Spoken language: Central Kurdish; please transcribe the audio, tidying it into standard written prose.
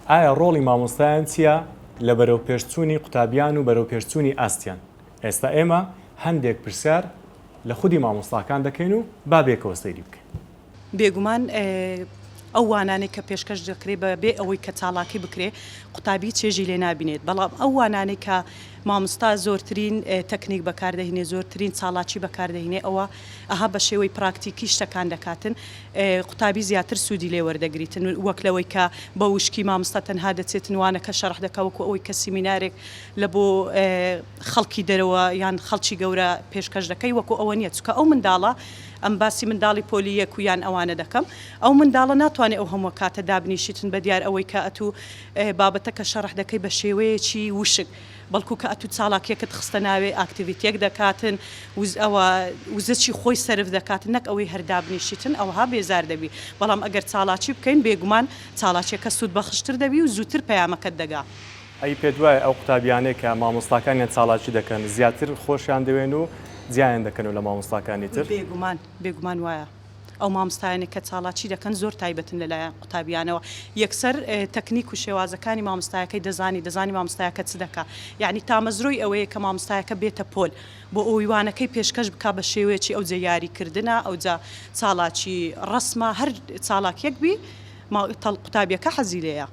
ئایا ڕۆڵی مامۆستایان چییە لە بەرەوپێشچوونی قوتابیان و بەرەوپێشچوونی ئاستیان؟ ئێستا ئێمە هەندێک پرسیار لە خودی مامۆستاکان دەکەین و با بێکەوە سەیری بکەین. بێگومان ئەو وانانەی کە پێشکەش دەکرێ بە بێ ئەوەی کە چاڵاکی بکرێ قوتابی چێژی لێ نابینێت، بەڵام ئەو وانانەی کە مامۆستا زۆرترین تەکنیک بەکار دەهینێ زۆرترین چاڵاکی بەکار دەهینێ ئەوە ئەها بە شێوەی پراکتیکی شتەکان دەکاتن قوتابی زیاتر سوودی لێ وەردەگریتن وەک لەوەی کە بە وشکی مامۆستا تەنها دەچێتن وانەکە شەرح دەکا وەکو ئەوەی کە سیمینارێک لە بۆ خەڵکی دەرەوە یان خەڵکی گەورە پێشکەش دەکەی وەکو ئەوە نیە چونکە ئەو منداڵە ئەم باسی منداڵی پۆلی یەک و یان ئەوانە دەکەم ئەو منداڵە ناتوانێ ئەو هەموو کاتە دابنیشیتن بە دیار ئەوەی کە ئەتوو بابەتەکە شەرح دەکەی بە شێوەیەکی وشک بەڵکو کە ئەتوو چاڵاکیەکت خستە ناوێ ئاکتیڤیتیەک دەکاتن وز ئەوە وزەچی خۆی سەرف دەکاتن نەک ئەوەی هەر دابنیشیتن ئەوها بێزار دەبی بەڵام ئەگەر چاڵاکی بکەین بێگومان چاڵاکیەکە سوودبەخشتر دەبی و زووتر پەیامەکەت دەگا. ئەی پێت وایە ئەو قوتابیانەی کە مامۆستاکانیان چاڵاکی دەکەن زیاتر خۆشیان دەوێن و جیایان دەکەنەوە لە مامۆستاکانی تر؟ بێگومان بێگومان وایە ئەو مامۆستایانەی کە چاڵاکی دەکەن زۆر تایبەتن لەلایەن قوتابیانەوە یەکسەر تەکنیک و شێوازەکانی مامۆستایەکەی دەزانی دەزانی مامۆستایەکە چ دەکا یەعنی تامەزرۆی ئەوەیە کە مامۆستایەکە بێتە پۆل بۆ ئەوەی وانەکەی پێشکەش بکا بە شێوەیەکی ئەوجە یاری کردنە ئەوجا چاڵاکی ڕەسمە هەر چاڵاکیەک بی قوتابیەکە حەزی لێیە.